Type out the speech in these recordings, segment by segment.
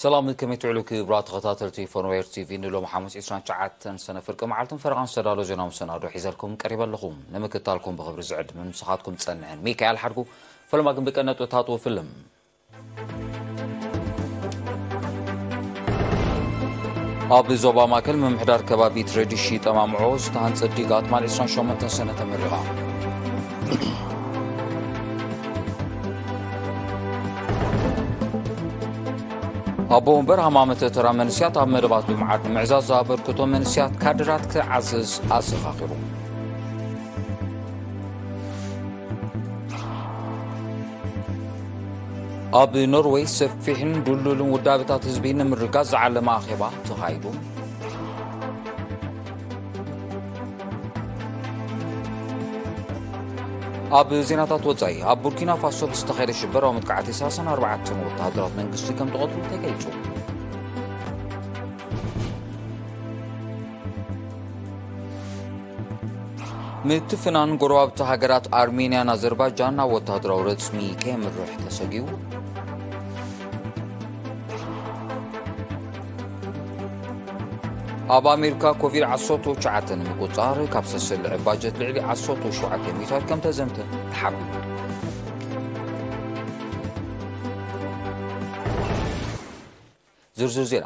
ሰላም፣ ከመይ ትውዕሉ ክቡራት ተኸታተልቲ ፎንዌር ቲቪ? ንሎም ሓሙስ ዕስራን ትሽዓተን ሰነ ፍርቂ መዓልትን ፈረቓን ዝተዳሎ ዜና መሰናዶ ሒዘልኩም ቀሪበ ኣለኹ። ንምክትታልኩም ብኽብሪ ዝዕድምን ምሳኻትኩም ጸንሕን ሚካኤል ሓድጉ። ፈለማ ግን ብቀነጡ ታጥዎ ፍልም። ኣብ ዞባ ማእከል ምምሕዳር ከባቢ ትሬዲሺ ጠማምዖ ዝተሃንጸ ዲጋ ትማል ዕስራን ሸሞንተን ሰነ ተመሪቓ። ኣቦ ወንበር ሃማመተ ተራ መንስያት ኣብ መደባት ልምዓት ንምዕዛዝ ኣበርክቶ መንስያት ካድራት ክዓዝዝ ኣዘኻኺሩ። ኣብ ኖርዌይ ሰፊሕን ድልዱልን ውዳበታት ህዝቢ ንምርጋጽ ዝዓለመ ኣኼባ ተኻይዱ። ኣብ ዜናታት ወጻኢ፣ ኣብ ቡርኪና ፋሶ ብዝተኻየደ ሽበራዊ መጥቃዕቲ ሰላሳን ኣርባዕተን ወተሃደራት መንግስቲ ከም ተቐትሉ ተገሊጹ። ምትፍናን ጎረባብቲ ሃገራት ኣርሜንያን ኣዘርባይጃን ናብ ወተሃደራዊ ረጽሚ ከየምርሕ ተሰጊኡ። ኣብ ኣሜሪካ ኮቪድ ዓሰርተ ትሽዓተ ንምቁጽጻር ካብ ዝተሰልዐ ባጀት ልዕሊ ዓሰርተ ሸውዓተ ሚእታዊት ከም ተዘምተ ተሓቢሩ። ዝርዝር ዜና።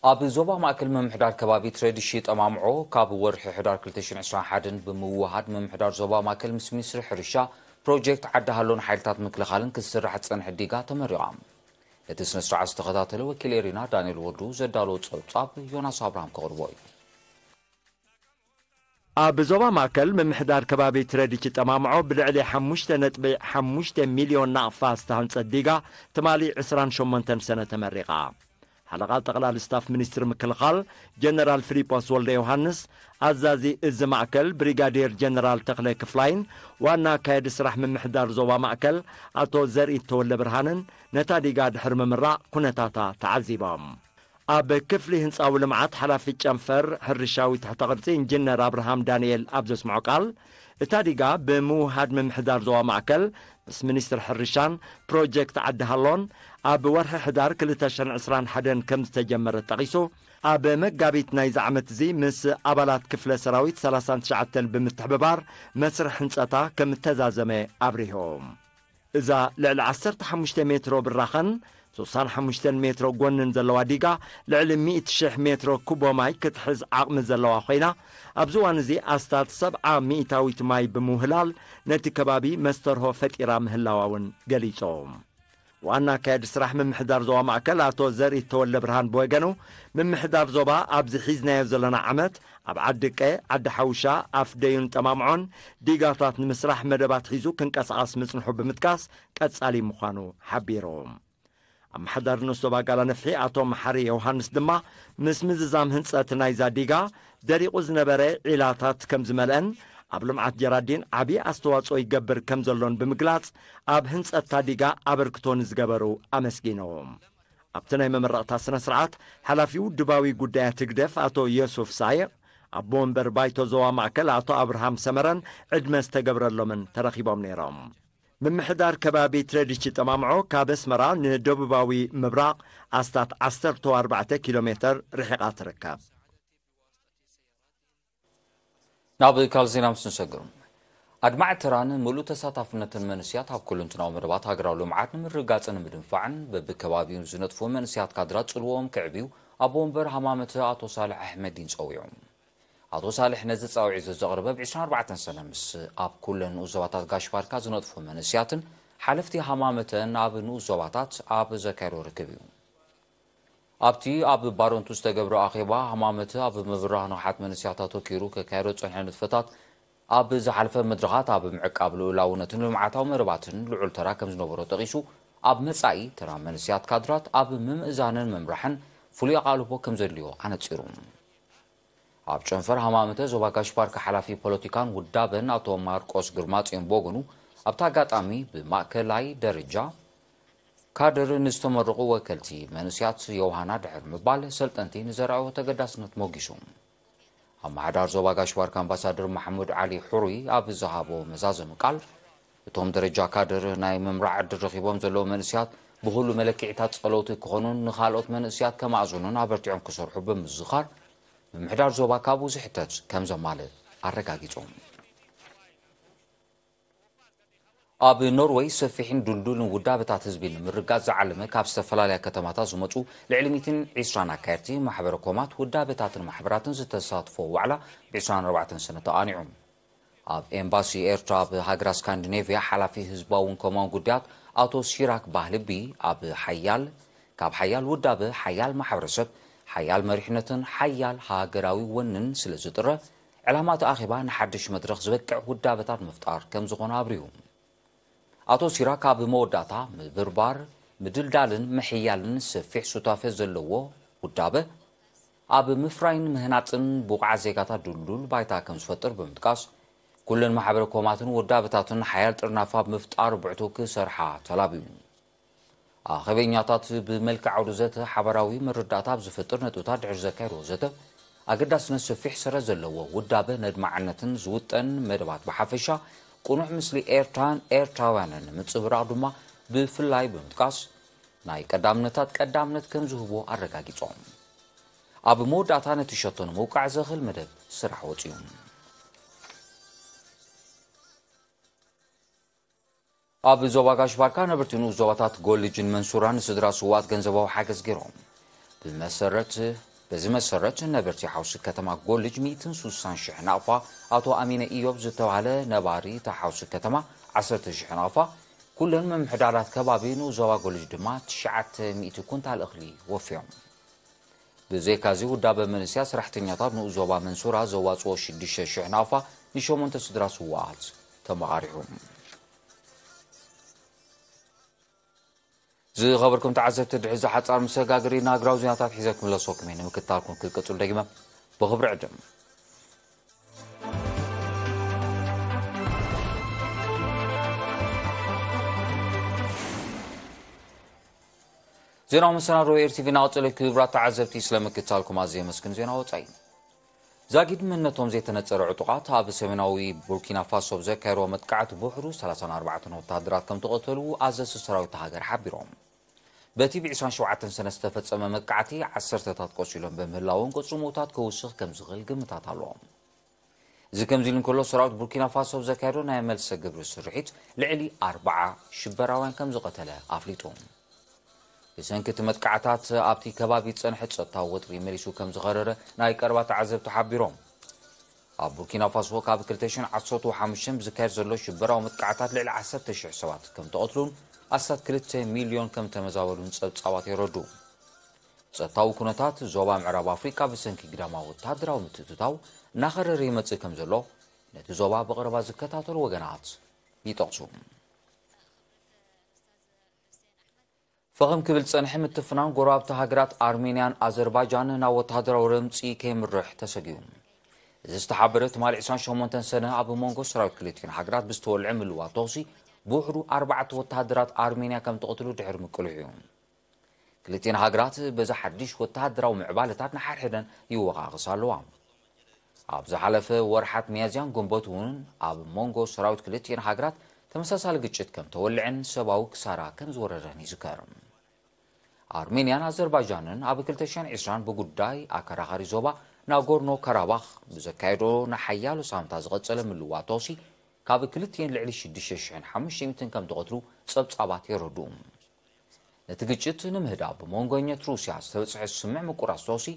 ኣብ ዞባ ማእከል ምምሕዳር ከባቢ ትሬዲሺ ጠማምዖ ካብ ወርሒ ሕዳር ክልተ ሽሕን ዕስራን ሓደን ብምውሃድ ምምሕዳር ዞባ ማእከል ምስ ሚኒስትሪ ሕርሻ ፕሮጀክት ዓዲ ሃሎን ሓይልታት ምክልኻልን ክስራሕ ዝጸንሐ ዲጋ ተመሪቓ። ነቲ ስነ ስርዓት ዝተኸታተለ ወኪል ኤሪና ዳንኤል ወዱ ዘዳለዎ ጸብጻብ ዮናስ ኣብርሃም ከቕርቦ እዩ። ኣብ ዞባ ማእከል ምምሕዳር ከባቢ ትሬዲቺ ጠማምዖ ብልዕሊ ሓሙሽተ ነጥቢ ሓሙሽተ ሚልዮን ናቕፋ ዝተሃንጸት ዲጋ ትማሊ ዕስራን ሸሞንተን ሰነ ተመሪቓ። ሓለቓ ጠቕላሊ ስታፍ ሚኒስትሪ ምክልኻል ጀነራል ፊሊጶስ ወልደ ዮሃንስ፣ ኣዛዚ እዚ ማእከል ብሪጋዴር ጀነራል ተኽለ ክፍላይን ዋና ኣካየዲ ስራሕ ምምሕዳር ዞባ ማእከል ኣቶ ዘርኢ ተወልደ ብርሃንን ነታ ዲጋ ድሕሪ ምምራቕ ኩነታታ ተዓዚቦም። ኣብ ክፍሊ ህንጻዊ ልምዓት ሓላፊ ጨንፈር ሕርሻዊ ትሕተ ቅርጺ ኢንጂነር ኣብርሃም ዳንኤል ኣብ ዘስምዖ ቃል፣ እታ ዲጋ ብምውሃድ ምምሕዳር ዞባ ማእከል ምስ ሚኒስትሪ ሕርሻን ፕሮጀክት ዓዲ ሃሎን ኣብ ወርሒ ሕዳር ክልተ ሽሕን ዕስራን ሓደን ከም ዝተጀመረት ጠቒሱ፣ ኣብ መጋቢት ናይዚ ዓመት እዚ ምስ ኣባላት ክፍለ ሰራዊት ሰላሳን ትሽዓተን ብምትሕብባር መስርሕ ህንጸታ ከም እተዛዘመ ኣብሪሁ። እዛ ልዕሊ ዓሰርተ ሓሙሽተ ሜትሮ ብራኸን ሱሳን ሓሙሽተን ሜትሮ ጎንን ዘለዋ ዲጋ፣ ልዕሊ ሚእቲ ሽሕ ሜትሮ ኩቦ ማይ ክትሕዝ ዓቕሚ ዘለዋ ኮይና፣ ኣብዚ እዋን እዚ ኣስታት ሰብዓ ሚእታዊት ማይ ብምውህላል፣ ነቲ ከባቢ መስተርሆ ፈጢራ ምህላዋ እውን ገሊጾም። ዋና ኣካያዲ ስራሕ ምምሕዳር ዞባ ማእከል ኣቶ ዘርኢ ተወልደ ብርሃን ብወገኑ፣ ምምሕዳር ዞባ ኣብዚ ሒዝናዮ ዘለና ዓመት ኣብ ዓዲ ቀ፣ ዓዲ ሓውሻ፣ ኣፍ ደዩን ጠማምዖን ዲጋታት ንምስራሕ መደባት ሒዙ ክንቀሳቐስ ምጽንሑ ብምጥቃስ፣ ቀጻሊ ምዃኑ ሓቢሩ። ኣመሓዳሪ ንኡስ ዞባ ጋላ ነፍሒ ኣቶ መሓሪ ዮሃንስ ድማ፣ ምስ ምዝዛም ህንጸት ናይዛ ዲጋ፣ ደሪቑ ዝነበረ ዒላታት ከም ዝመልአን ኣብ ልምዓት ጀራዲን ዓቢ ኣስተዋጽኦ ይገብር ከም ዘሎን ብምግላጽ፣ ኣብ ህንጸት እታ ዲጋ ኣበርክቶ ንዝገበሩ ኣመስጊኖም። ኣብቲ ናይ መመረቕታ ስነ ስርዓት፣ ሓላፊ ውድባዊ ጉዳያት ህግደፍ ኣቶ ዮሱፍ ሳይቕ፣ ኣቦ ወንበር ባይቶ ዞባ ማእከል ኣቶ ኣብርሃም ሰመረን ዕድመ ዝተገብረሎምን ተረኺቦም ነይሮም። ምምሕዳር ከባቢ ትሬዲቺ ጠማምዖ ካብ ኣስመራ ንደቡባዊ ምብራቕ ኣስታት ዓሰርተ ኣርባዕተ ኪሎ ሜተር ርሒቓ ትርከብ። ናብ ካልእ ዜና ምስ ንሰግር፣ ኣድማዒ ተራን ምሉእ ተሳታፍነትን መንእስያት ኣብ ኩለንትናዊ መደባት ሃገራዊ ልምዓት ንምርግጋጽን ንምድንፋዕን በብከባቢኡ ዝነጥፉ መንእስያት ካድራት ጽልዎኦም ከዕብዩ ኣቦ ወንበር ሃማመተ ኣቶ ሳልሕ ኣሕመዲን ጸዊዑ። ኣቶ ሳልሕ ነዚ ጻውዒት ዘዘቕረበ ብ ዕስራን ኣርባዕተን ሰነ ምስ ኣብ ኩለን ንኡስ ዞባታት ጋሽ ባርካ ዝነጥፉ መንእስያትን ሓለፍቲ ሃማመተን ኣብ ንኡስ ዞባታት ኣብ ዘካየዶ ርክብ እዩ። ኣብቲ ኣብ ባረንቱ ዝተገብረ ኣኼባ፣ ሃማመተ ኣብ ምብራህ ንቕሓት መንእስያት ኣተኪሩ ከካየዶ ዝጸንሐ ንጥፈታት፣ ኣብ ዝሓለፈ መድረኻት ኣብ ምዕቃብ ልኡላውነትን ልምዓታዊ መደባትን ልዑል ተራ ከም ዝነበሮ ጠቒሱ፣ ኣብ መጻኢ ተራ መንእስያት ካድራት ኣብ ምምእዛንን ምምራሕን ፍሉይ ኣቓልቦ ከም ዘድልዮ ኣነጺሩ። ኣብ ጨንፈር ሃማመተ ዞባ ጋሽ ባርካ ሓላፊ ፖለቲካን ውዳበን ኣቶ ማርቆስ ግርማጽዮን ብወገኑ፣ ኣብቲ ኣጋጣሚ ብማእከላይ ደረጃ ካድር ንዝተመረቑ ወከልቲ መንእስያት ዮውሃና ድሕሪ ምባል፣ ሰልጠንቲ ንዘርኣዮ ተገዳስነት ሞጊሱ። ኣመሓዳሪ ዞባ ጋሽ ባርካ ኣምባሳደር መሓሙድ ዓሊ ሕሩይ ኣብ ዝሃቦ መዛዘሚ ቃል፣ እቶም ደረጃ ካድር ናይ ምምራሕ ዕድል ረኺቦም ዘለዉ መንእስያት ብኹሉ መለክዒታት ጸለውቲ ክኾኑን ንኻልኦት መንእስያት ከማእዝኑን ኣበርቲዖም ክሰርሑ ብምዝኻር፣ ምምሕዳር ዞባ ካብኡ ዝሕተት ከም ዘማልእ ኣረጋጊጾም። ኣብ ኖርወይ ሰፊሕን ድልዱልን ውዳበታት ህዝቢ ንምርጋጽ ዝዓለመ ካብ ዝተፈላለያ ከተማታት ዝመጹ ልዕሊ ሚእትን ዕስራን ኣካየድቲ ማሕበረ ኮማት ውዳበታትን ማሕበራትን ዝተሳትፎ ዋዕላ ብ ዕስራን ኣርባዕተን ሰነ ተቓኒዑ። ኣብ ኤምባሲ ኤርትራ ኣብ ሃገራት ስካንዲኔቭያ ሓላፊ ህዝባውን ኮማውን ጉዳያት ኣቶ ሲራክ ባህልቢ ኣብ ሓያል ካብ ሓያል ውዳበ ሓያል ማሕበረሰብ ሓያል መሪሕነትን ሓያል ሃገራዊ ወንን ስለ ዝጥረ ዕላማ እቲ ኣኼባ ንሓድሽ መድረኽ ዝበቅዕ ውዳበታት ምፍጣር ከም ዝኾነ ኣብሪሁ። ኣቶ ሲራክ ኣብ መወዳእታ ምብርባር ምድልዳልን ምሕያልን ሰፊሕ ሱታፌ ዘለዎ ውዳበ ኣብ ምፍራይን ምህናጽን ብቑዓት ዜጋታት ድልዱል ባይታ ከም ዝፈጥር ብምጥቃስ ኩለን ማሕበረ ኮማትን ውዳበታትን ሓያል ጥርናፋ ብምፍጣር ብዕቱብ ክሰርሓ ተላብዩ። ኣኼበኛታት ብመልክዕ ዓውዲ ዘተ ሓባራዊ መረዳእታ ኣብ ዝፈጥር ነጥብታት ድሕሪ ዘካየድዎ ዘተ ኣገዳስነት ሰፊሕ ሰረት ዘለዎ ውዳበ ነድማዕነትን ዝውጠን መደባት ብሓፈሻ ቅኑዕ ምስሊ ኤርትራን ኤርትራውያንን ንምጽብራቕ ድማ ብፍላይ ብምጥቃስ ናይ ቀዳምነታት ቀዳምነት ከም ዝህቦ ኣረጋጊጾም። ኣብ መወዳእታ ነቲ ሸቶ ንምውቃዕ ዘኽእል መደብ ስራሕ ወጺኡ። ኣብ ዞባ ጋሽ ባርካ ነበርቲ ንኡስ ዞባታት ጎልጅን መንሱራን ንስድራ ስዋት ገንዘባዊ ሓገዝ ገይሮም። ብመሰረት በዚ መሰረት ነበርቲ ሓውሲ ከተማ ጎልጅ ሚእትን ስሳን ሽሕ ናቕፋ ኣቶ ኣሚነ ኢዮብ ዝተባህለ ነባሪ እታ ሓውሲ ከተማ ዓሰርተ ሽሕ ናቕፋ ኩለን ምምሕዳራት ከባቢ ንኡስ ዞባ ጎልጅ ድማ ትሽዓተ ሚእቲ ኩንታል እኽሊ ወፍዮም። ብዘይካዚ ውዳበ መንእስያ ሰራሕተኛታት ንኡስ ዞባ መንሱራ ዘዋፅኦ ሽዱሽተ ሽሕ ናቕፋ ንሸሞንተ ስድራ ስዋኣት ተመቓሪሑ። ዝኸበርኩም ተዓዘብቲ ድሕሪ ዝሓፃር መሰጋገሪ ናግራዊ ዜናታት ሒዘ ክምለሰኩም እየ። ንምክትታልኩም ክቅፅሉ ደጊመ ብኽብሪ ዕድም። ዜናዊ መሰናዶ ኤርቲቪ እናቐጸለ ክቡራት ተዓዘብቲ ስለምክትታልኩም ኣዝየ የመስግን። ዜና ወጻኢ። ዛጊድ መንነቶም ዘይተነጸረ ዕጡቓት ኣብ ሰሜናዊ ቡርኪና ፋሶ ብዘካየድዎ መጥቃዕቲ ብውሕዱ ሰላሳን ኣርባዕተን ወተሃደራት ከም ተቐተሉ ኣዘዝቲ ሰራዊት ሃገር ሓቢሮም። በቲ ብ ዕስራን ሸውዓተን ሰነ ዝተፈጸመ መጥቃዕቲ ዓሰርተታት ቆሲሎም ብምህላዎም ቁጽሪ ምዉታት ክውስኽ ከም ዝኽእል ግምታት ኣሎ። እዚ ከምዚ ኢሉ እንከሎ ሰራዊት ቡርኪና ፋሶ ኣብ ዘካየዶ ናይ መልሰ ግብሪ ስርሒት ልዕሊ ኣርባዓ ሽበራውያን ከም ዝቐተለ ኣፍሊጡ። ብሰንኪ እቲ መጥቃዕታት ኣብቲ ከባቢ ዝጸንሐ ጸጥታዊ ወጥሪ መሊሱ ከም ዝኸረረ ናይ ቀረባ ተዓዘብቲ ሓቢሮም። ኣብ ቡርኪና ፋሶ ካብ ክልተ ሽሕን ዓሰርተ ሓሙሽተን ብዝካየድ ዘሎ ሽበራዊ መጥቃዕታት ልዕሊ ዓሰርተ ሽሕ ሰባት ከም ተቐትሉን ኣስታት ክልተ ሚልዮን ከም ተመዛበሉን ጸብጻባት የረዱ። ጸጥታዊ ኩነታት ዞባ ምዕራብ ኣፍሪቃ ብሰንኪ ግዳማዊ ወተሃደራዊ ምትእትታው እናኸረረ ይመጽእ ከም ዘሎ ነቲ ዞባ ብቐረባ ዝከታተሉ ወገናት ይጠቕሱ። ፈኸም ክብል ጸንሐ ምትፍናን ጎረባብቲ ሃገራት ኣርሜንያን ኣዘርባይጃን ናብ ወተሃደራዊ ረምጺ ከይምርሕ ተሰጊኡ። እዚ ዝተሓበረ ትማሊ ዕስራን ሸሞንተን ሰነ ኣብ መንጎ ሰራዊት ክልቲኦን ሃገራት ብዝተወልዐ ምልዋል ተኹሲ ብውሕዱ ኣርባዕተ ወተሃደራት ኣርሜንያ ከም ተቐትሉ ድሕሪ ምቅልሑ እዩ። ክልቲኤን ሃገራት በዚ ሓድሽ ወተሃደራዊ ምዕባለታት ንሓድሕደን ይወቓቕሳ ኣለዋ። ኣብ ዝሓለፈ ወርሓት ሚያዝያን ግንቦት እውን ኣብ መንጎ ሰራዊት ክልቲኤን ሃገራት ተመሳሳሊ ግጭት ከም ተወልዐን ሰብኣዊ ክሳራ ከም ዝወረደን ይዝከር። ኣርሜንያን ኣዘርባይጃንን ኣብ ክልተ ሽሕን ዕስራን ብጉዳይ ኣከራኻሪ ዞባ ናጎርኖ ካራባኽ ብዘካየዶ ንሓያሎ ሳምንታት ዝቐጸለ ምልዋል ተኹሲ ካብ ክልቲኤን ልዕሊ ሽዱሽተ ሽሕን ሓሙሽተ ሚእትን ከም ተቐትሉ ጸብጻባት የረድኡ። ነቲ ግጭት ንምህዳእ ብመንጎኘት ሩስያ ዝተበጽሐ ስምምዕ ምቁራጽ ተኹሲ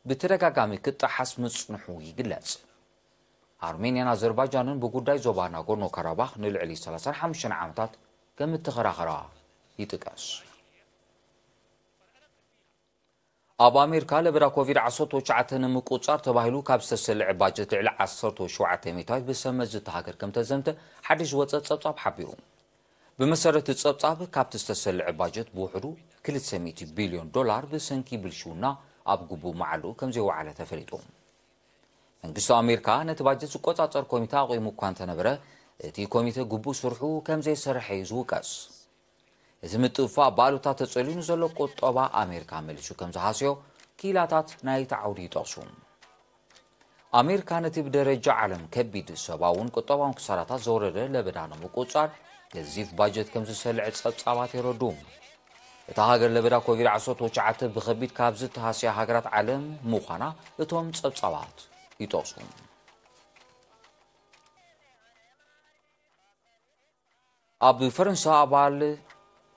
ብተደጋጋሚ ክጠሓስ ምጽንሑ ይግለጽ። ኣርሜንያን ኣዘርባይጃንን ብጉዳይ ዞባ ናጎርኖ ካራባኽ ንልዕሊ ሰላሳን ሓሙሽተን ዓመታት ከም እተኸራኸራ ይጥቀስ። ኣብ ኣሜሪካ ለበዳ ኮቪድ ዓሰርተ ትሽዓተ ንምቁጻር ተባሂሉ ካብ ዝተሰልዐ ባጀት ልዕሊ ዓሰርተ ሸውዓተ ሚእታዊት ብሰብ መዚ እታ ሃገር ከም ተዘምተ ሓድሽ ዝወጸ ጸብጻብ ሓቢሩ። ብመሰረት እቲ ጸብጻብ ካብቲ ዝተሰልዐ ባጀት ብውሕዱ ክልተ ሚእቲ ቢልዮን ዶላር ብሰንኪ ብልሽውና ኣብ ግቡእ መዓልኡ ከም ዘይወዓለ ተፈሊጡ። መንግስቲ ኣሜሪካ ነቲ ባጀት ዝቆጻጸር ኮሚተ ኣቑሙ እኳ እንተነበረ እቲ ኮሚተ ግቡእ ስርሑ ከም ዘይሰርሐ እዩ ዝውቀስ። እዚ ምጥፍፋእ ብኣሉታ ተጸልዩ ንዘሎ ቁጠባ ኣሜሪካ መሊሱ ከም ዝሃሰዮ ክኢላታት ናይቲ ዓውዲ ይጠቕሱ። ኣሜሪካ ነቲ ብደረጃ ዓለም ከቢድ ሰብኣውን ቁጠባውን ክሳራታት ዘውረደ ለበዳ ንምቁጽጻር ገዚፍ ባጀት ከም ዝሰልዐ ጸብጻባት የረድኡ። እታ ሃገር ለበዳ ኮቪድ ዓሰርተ ትሽዓተ ብኸቢድ ካብ ዝተሃስያ ሃገራት ዓለም ምዃና እቶም ጸብጻባት ይጠቕሱ። ኣብ ፈረንሳ ኣባል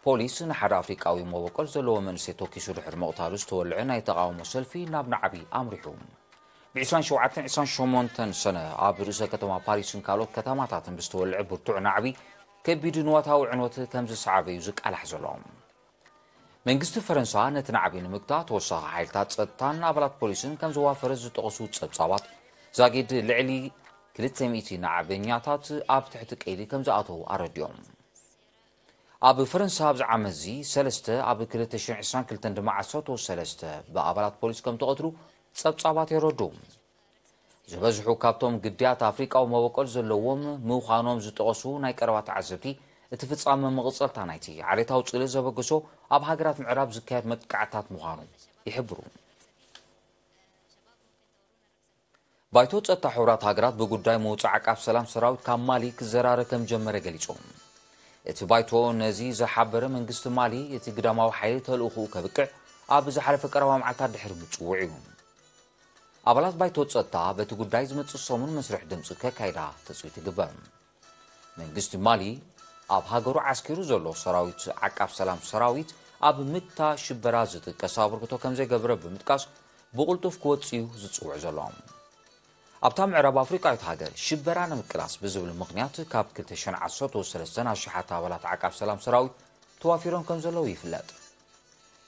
ፖሊስ ንሓደ ኣፍሪቃዊ መበቆል ዘለዎ መንእሰይ ተኪሱ ድሕሪ ምቕታሉ ዝተወልዐ ናይ ተቓውሞ ሰልፊ ናብ ናዕቢ ኣምሪሑ። ብ ዕስራን ሸውዓተን ዕስራን ሸሞንተን ሰነ ኣብ ርእሰ ከተማ ፓሪስን ካልኦት ከተማታትን ብዝተወልዐ ብርቱዕ ናዕቢ ከቢድ ንዋታዊ ዕንወት ከም ዝሰዓበ እዩ ዝቃላሕ ዘሎ። መንግስቲ ፈረንሳ ነቲ ናዕቢ ንምግታእ ተወሳኺ ሓይልታት ጸጥታን ኣባላት ፖሊስን ከም ዘዋፈረ ዝጠቐሱ ጸብጻባት፣ ዛጊድ ልዕሊ ክልተ ሚእቲ ናዕበኛታት ኣብ ትሕቲ ቀይዲ ከም ዝኣተዉ ኣረዲኦም። ኣብ ፈረንሳ ኣብዚ ዓመት እዚ ሰለስተ፣ ኣብ ክልተ ሽሕን ዕስራን ክልተን ድማ ዓሰርተ ሰለስተ ብኣባላት ፖሊስ ከም ተቐትሉ ጸብጻባት የረድኡ። ዝበዝሑ ካብቶም ግዳያት ኣፍሪቃዊ መበቆል ዘለዎም ምዃኖም ዝጠቐሱ ናይ ቀረባ ተዓዘብቲ፣ እቲ ፍጻመ መቐጸልታ ናይቲ ዓሌታዊ ጽልኢ ዘበገሶ ኣብ ሃገራት ምዕራብ ዝካየድ መጥቃዕታት ምዃኑ ይሕብሩ። ባይቶ ጸጥታ ሕቡራት ሃገራት ብጉዳይ ምውጻእ ዓቃብ ሰላም ሰራዊት ካብ ማሊ ክዘራረ ከም ጀመረ ገሊጹ። እቲ ባይቶ ነዚ ዝሓበረ መንግስቲ ማሊ እቲ ግዳማዊ ሓይሊ ተልእኹኡ ከብቅዕ ኣብ ዝሓለፈ ቀረባ መዓልታት ድሕሪ ምጽውዕ እዩ። ኣባላት ባይቶ ጸጥታ በቲ ጉዳይ ዝመጽእ ሰሙን መስርሕ ድምጺ ከካይዳ ትጽቢት ይግበር። መንግስቲ ማሊ ኣብ ሃገሩ ዓስኪሩ ዘሎ ሰራዊት ዓቃብ ሰላም ሰራዊት ኣብ ምታ ሽበራ ዝጥቀስ ኣበርክቶ ከም ዘይገብረ ብምጥቃስ ብቕልጡፍ ክወጽእ እዩ ዝጽውዕ ዘሎ። ኣብታ ምዕራብ ኣፍሪቃዊት ሃገር ሽበራ ንምቅላስ ብዝብል ምኽንያት ካብ ክልተ ሽሕን ዓሰርተ ሰለስተን ኣሽሓት ኣባላት ዓቃብ ሰላም ሰራዊት ተዋፊሮም ከም ዘለዉ ይፍለጥ።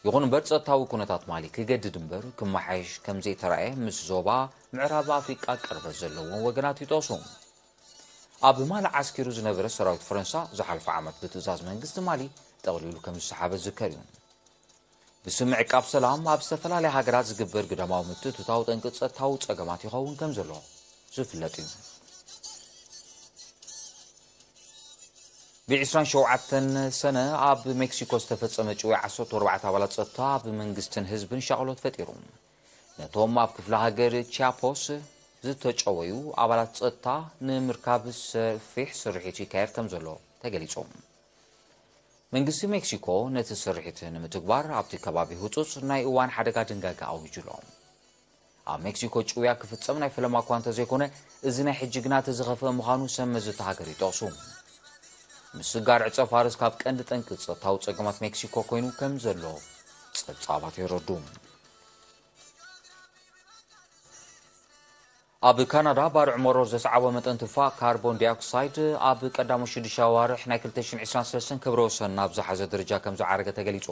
ይኹን እምበር ጸጥታዊ ኩነታት ማሊ ክገድድ እምበር ክመሓየሽ ከም ዘይተራእየ ምስ ዞባ ምዕራብ ኣፍሪቃ ቅርበት ዘለዎም ወገናት ይጠቕሱ። ኣብ ማሊ ዓስኪሩ ዝነበረ ሰራዊት ፈረንሳ ዝሓለፈ ዓመት ብትእዛዝ መንግስቲ ማሊ ጠቕሊሉ ከም ዝሰሓበ ዝዝከር እዩ። ብስም ዕቃብ ሰላም ኣብ ዝተፈላለያ ሃገራት ዝግበር ግዳማዊ ምትእትታው ጠንቂ ጸጥታዊ ጸገማት ይኸውን ከም ዘሎ ዝፍለጥ እዩ። ብ ዕስራን ሸውዓተን ሰነ ኣብ ሜክሲኮ ዝተፈጸመ ጭውያ ዓሰርተ ኣርባዕተ ኣባላት ጸጥታ ኣብ መንግስትን ህዝብን ሻቕሎት ፈጢሩ። ነቶም ኣብ ክፍለ ሃገር ቺያፖስ ዝተጨወዩ ኣባላት ጸጥታ ንምርካብ ሰፊሕ ስርሒት ይካየድ ከም ዘሎ ተገሊጹ። መንግስቲ ሜክሲኮ ነቲ ስርሒት ንምትግባር ኣብቲ ከባቢ ህጹጽ ናይ እዋን ሓደጋ ድንጋገ ኣዊጁ ኣሎ። ኣብ ሜክሲኮ ጭውያ ክፍጸም ናይ ፈለማ እኳ እንተዘይኮነ፣ እዚ ናይ ሕጂ ግና እቲ ዝኸፍአ ምዃኑ ሰብ መዚ እታ ሃገር ይጠቕሱ። ምስጋር ዕጸ ፋርስ ካብ ቀንዲ ጠንቂ ጸጥታዊ ጸገማት ሜክሲኮ ኮይኑ ከም ዘሎ ጸብጻባት የረዱ። ኣብ ካናዳ ባርዕ መሮር ዘስዓቦ መጠን ትፋእ ካርቦን ዳይኦክሳይድ ኣብ ቀዳሞት ሽዱሽተ ኣዋርሕ ናይ ክልተ ሽሕን ዕስራን ሰለስተን ክብረ ወሰን ናብ ዝሓዘ ደረጃ ከም ዝዓረገ ተገሊጹ።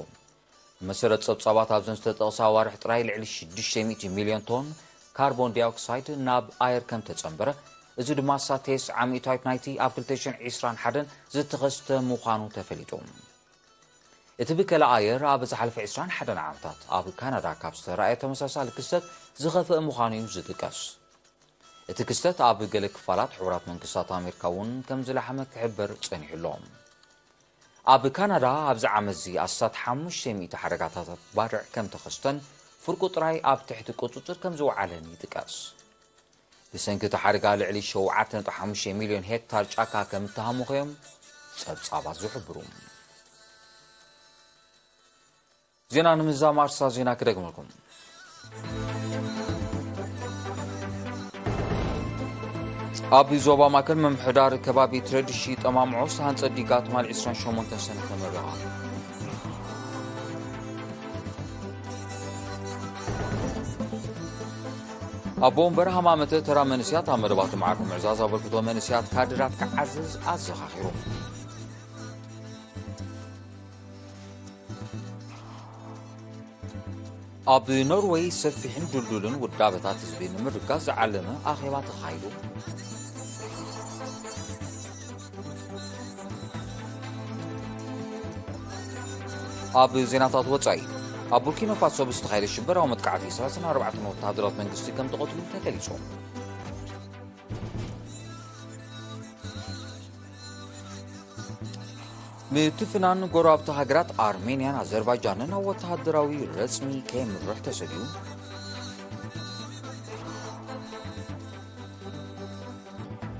ብመሰረት ጸብጻባት ኣብዘን ዝተጠቕሳ ኣዋርሕ ጥራይ ልዕሊ ሽዱሽተ ሚእቲ ሚልዮን ቶን ካርቦን ዳይኦክሳይድ ናብ ኣየር ከም ተጸንበረ፣ እዚ ድማ ሳቴስ ዓሚታዊት ናይቲ ኣብ ክልተ ሽሕን ዕስራን ሓደን ዝተኸስተ ምዃኑ ተፈሊጡ። እቲ ብከላ ኣየር ኣብ ዝሓለፈ ዕስራን ሓደን ዓመታት ኣብ ካናዳ ካብ ዝተራእየ ተመሳሳሊ ክስተት ዝኸፍአ ምዃኑ እዩ ዝጥቀስ። እቲ ክስተት ኣብ ገለ ክፋላት ሕቡራት መንግስታት ኣሜሪካ እውን ከም ዝለሓመ ክሕበር ጸኒሑ ኣሎ። ኣብ ካናዳ ኣብዚ ዓመት እዚ ኣስታት ሓሙሽተ ሚእቲ ሓደጋታት ባርዕ ከም ተኸስተን ፍርቁ ጥራይ ኣብ ትሕቲ ቁጽጽር ከም ዝወዓለን ይጥቀስ። ብሰንኪ እቲ ሓደጋ ልዕሊ ሸውዓተ ነጥቢ ሓሙሽተ ሚልዮን ሄክታር ጫካ ከም እተሃመኹ እዮም ጸብጻባት ዝሕብሩ። ዜና ንምዛም ኣርሳ ዜና ክደግመልኩም። ኣብ ዞባ ማእከል ምምሕዳር ከባቢ ትረዲሺ ጠማምዖ ዝተሃንጸ ዲጋ ትማል ዕስራን ሸሞንተን ሰነ ተመረቐ። ኣቦ ወንበር ሃማመተ ተራ መንእስያት ኣብ መደባት ማዕርፎ ምዕዛዝ ኣበርክቶ መንእስያት ካድራት ክዓዝዝ ኣዘኻኺሩ። ኣብ ኖርወይ ሰፊሕን ድልዱልን ውዳበታት ህዝቢ ንምርጋዝ ዝዓለመ ኣኼባ ተኻይዱ። ኣብ ዜናታት ወጻኢ፣ ኣብ ቡርኪና ፋሶ ብዝተኻየደ ሽበራዊ መጥቃዕቲ ሰላሳን ኣርባዕተን ወተሃደራት መንግስቲ ከም ተቐትሉ ተገሊጹ። ምትፍናን ጎረባብቲ ሃገራት ኣርሜንያን ኣዘርባይጃንን ናብ ወተሃደራዊ ረጽሚ ከየምርሕ ተሰግዩ።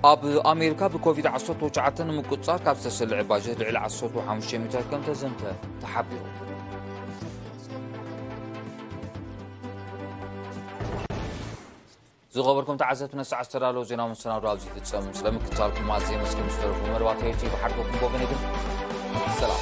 ኣብ ኣሜሪካ ብኮቪድ ዓሰርተ ትሽዓተ ንምቁጽጻር ካብ ዝተሰልዐ ባጀት ልዕሊ ዓሰርተ ሓሙሽተ ሚእታዊት ከም ተዘምተ ተሓቢሩ። ዝኸበርኩም ተዓዘብቲ፣ ነሳዕ ዝተዳለወ ዜና መሰናዶ ኣብዚ ይፍጸም። ስለምክትታልኩም ኣዝየ የመስግን። ዝተረፉ መደባት ዩቲዩብ ሓድጎኩም ብወገነይ ግን ሰላም።